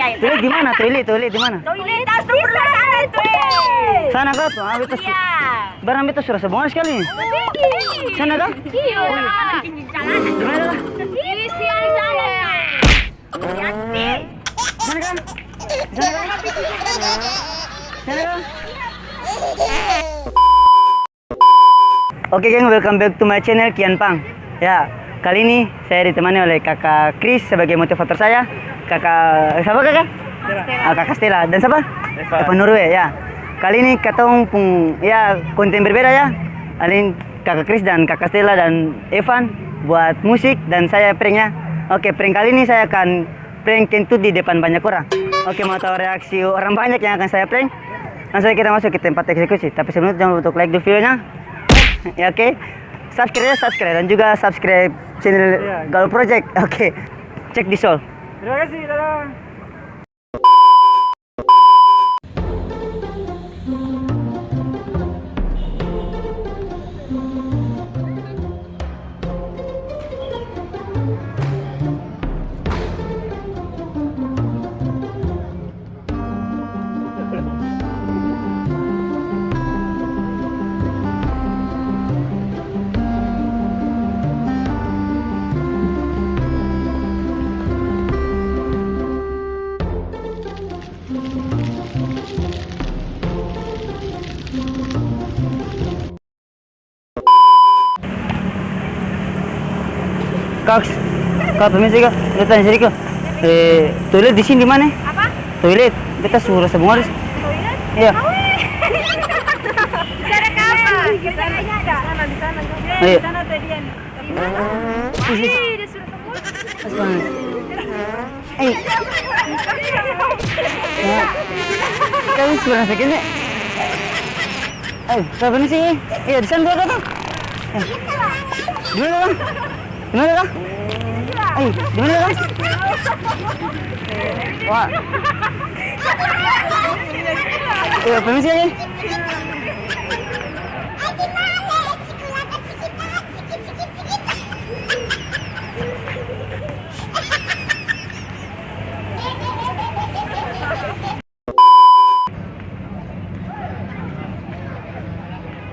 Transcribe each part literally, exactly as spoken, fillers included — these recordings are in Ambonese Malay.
Toilet di mana? Toilet, toilet di mana? Toilet, tas tuh pernah sana, toilet. Sana ka tuh, ah, beta su-, iya, barang beta su rasa bongar skali. Sana ka? Iya. Di mana ka? Di sini sana. Sana ka? Sana ka? Sana ka? Oke, geng, welcome back to my channel, Kian Pang. Ya, kali ini saya ditemani oleh Kakak Kris sebagai motivator saya. Kakak, siapa, Kakak? Stella. Ah, Kakak Stella. Dan siapa? Evan. Evan Nurwe, ya. Kali ini katong pung, ya, konten berbeda, ya. Kali ini Kakak Kris dan Kakak Stella dan Evan buat musik dan saya prank, ya. Oke, prank kali ini saya akan prank kentut di depan banyak orang. Oke, mau tahu reaksi orang banyak yang akan saya prank? Langsung saja kita masuk ke tempat eksekusi. Tapi sebelum itu, jangan lupa untuk like dulu videonya. Ya, oke. Subscribe ya, subscribe. Dan juga subscribe channel, iya, Gaul Project. Oke. Cek di Seoul. Terima kasih, dadah. Kaks, Kak, permisi, Kak. Beta tanya sadiki, Kak. Eh, toilet di sini di mana? Apa? Toilet. Beta su rasa bongar. Toilet? Iya. Awee. Di sana kapa? Di sana, di sana, di sana. Iya. Di sana tadi yang. Di mana? Ih, dia su rasa bongar. Pas banget. Eh. Ya. Kami su rasa kene. Eh, permisi. Iya, di sana dulu, dulu. Eh. Di mana, Bang? Di mana, Bang? Eh, di mana, Bang? Wah. Iya, permisi, ya.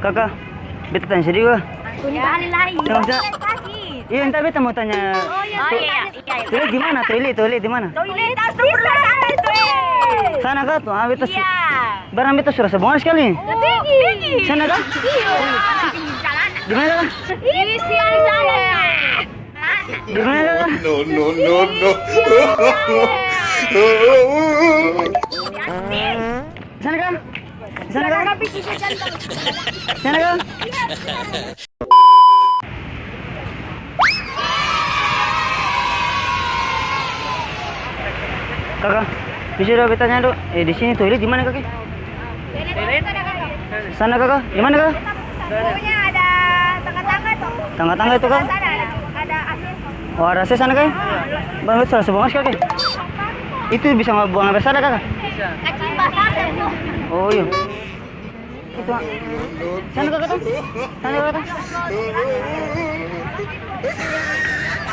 Kaka, beta tanya sadiki, Kaka. Ampun, bali lai. Yang sa-, iya, entah beta mau tanya. Oh, iya, iya, iya, iya. Toilet di mana? Toilet, toilet di mana? Toilet, tas tuh pernah sana, toilet. Sana ka tuh, ah, beta su-, iya, barang beta su rasa bongar skali. Tinggi. Sana ka? Iya. Di mana ka? Isi, di sana. Di mana ka? No, no, no, no. Di sana ka? Di sana ka? Di sana ka? Kaka, bisa dong beta tanya dong, eh, di sini toilet di mana, Kaka? Sana, Kaka? Di mana, Kaka? Pokoknya ada tangga-tangga tuh. Tangga-tangga itu, Kaka? Sana ada, ada A C. Oh, ada A C sana, Kaka? Bang, betul, rasa bongar, Kaka. Itu bisa buang air besar, Kaka? Bisa. Oh, iya. Itu, ah. Sana, Kaka, tuh. Sana, Kaka, tuh.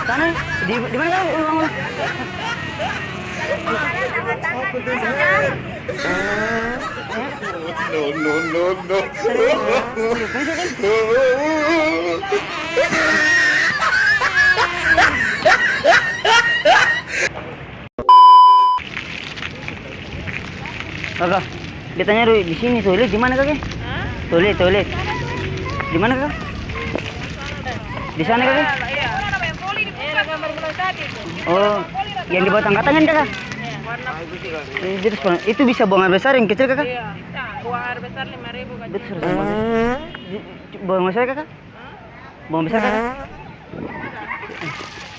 Sana, di, di mana, Kaka? Ulang, ulang. No, no, no, no. Kaka, beta tanya dulu, di sini toilet di mana, Kaka? Hah? Toilet, toilet. Di mana, Kaka? Di sana, Kaka? Iya. Oh, yang di bawah tangga tangan, Kaka? Iya. Eh, itu bisa buang air besar yang kecil, Kaka? Iya, bisa. Buang air besar lima ribu, Kaka. Betul, sama. Buang air besar, Kaka? Buang besar, Kaka?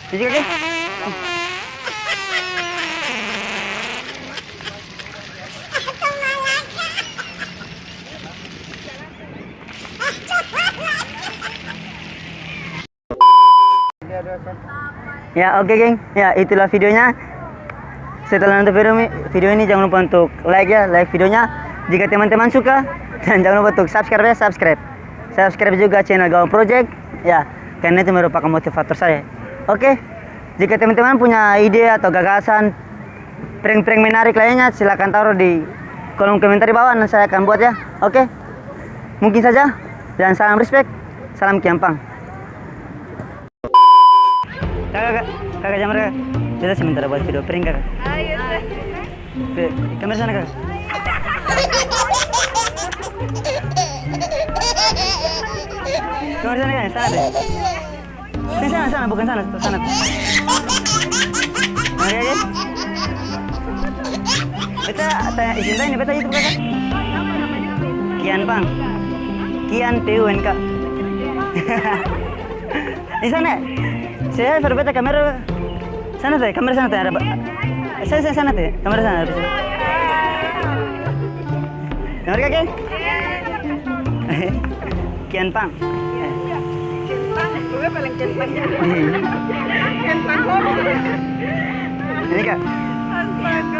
Sini, Kaka. Ya, oke, geng. Ya, itulah videonya. Setelah nonton video mi-, video ini, jangan lupa untuk like ya, like videonya. Jika teman-teman suka, dan jangan lupa untuk subscribe ya, subscribe. Subscribe juga channel Gaul Project, ya, karena itu merupakan motivator saya. Oke, jika teman-teman punya ide atau gagasan, Prank-prank menarik lainnya, silakan taruh di kolom komentar di bawah, nanti saya akan buat ya. Oke? Mungkin saja, dan salam respect, salam Kian Pang. Kaka, kaka, kaka, jang marah, kaka. Beta sementara buat video prank, kaka. Ah, iya, iya. Oke, kamera sana, kaka. Kamera sana, kaka, sana deh. Sini, sana, sana, bukan sana, sana. Oke, oke. Beta tanya, izin tanya, beta YouTube, kaka? Kian Pang. Kian P U N K. Di sana. Saya suruh beta kamera. Sana teh, kamera sana teh, ada ba-, saya, saya sana teh, kamera sana ada. Dengar kaki? Kian Pang. Kian Pang, gue paling Kian Pang. Iya. Kian Pang. Ini, kak.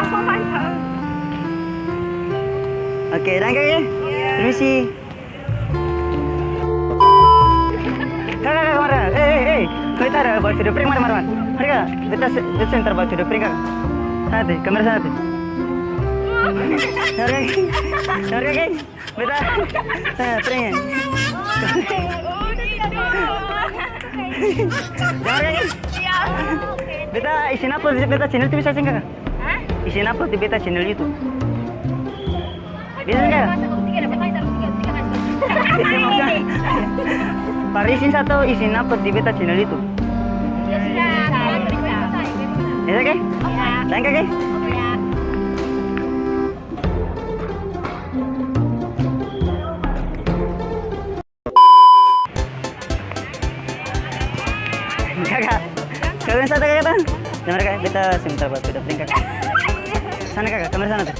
Astaga. Oke, danke ya. Iya. Permisi. Kaka, kaka, kamera. Eh, eh, eh. Beta ada buat video prank, mari, mari, mari. Mari, kaka. Beta se-, beta sebentar buat video prank, kaka. Sana teh, kamera sana teh. Kamera, kaka. Kamera, kaka. Beta. Sana, prank. Kamera, kaka. Beta izin upload di beta channel itu bisa seng, kaka? Hah? Izin upload di beta channel YouTube. Bisa nggak? Par izin satu, izin upload di beta channel YouTube. Bisa, bisa. Bisa, ke? Iya. Thank you, ke? Iya. Kaka, kaka, satu, kaka, tan. Dengar, kaka, beta sebentar buat video prank, kaka. Sana, kaka, kamera sana tuh.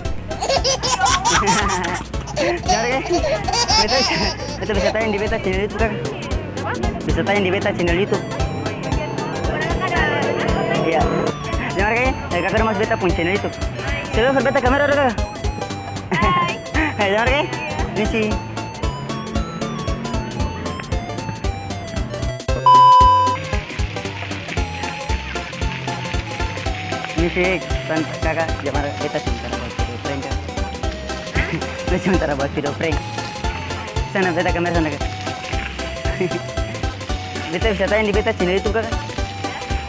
Dengar, kaka. Beta, beta bisa tayang di beta channel YouTube, kaka. Bisa tayang di beta channel YouTube. Iya. Dengar, kaka, eh, kaka, ada masuk beta pung channel YouTube. Coba beta kamera dulu, kaka. Hai, dengar, kaka. Misi. Ini sih, tan-, kaka, jang marah, beta sementara buat video prank, kaka. Beta sementara buat video prank. Sana, beta kamera sana, kaka. Beta bisa tayang di beta channel YouTube, kaka.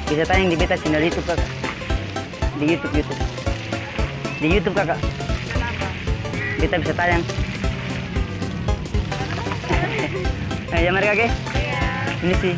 Bisa tayang di beta channel YouTube, kaka. Di YouTube, YouTube. Di YouTube, kaka. Beta bisa tayang. Eh, ya, mari, kaka. Iya. Ini sih.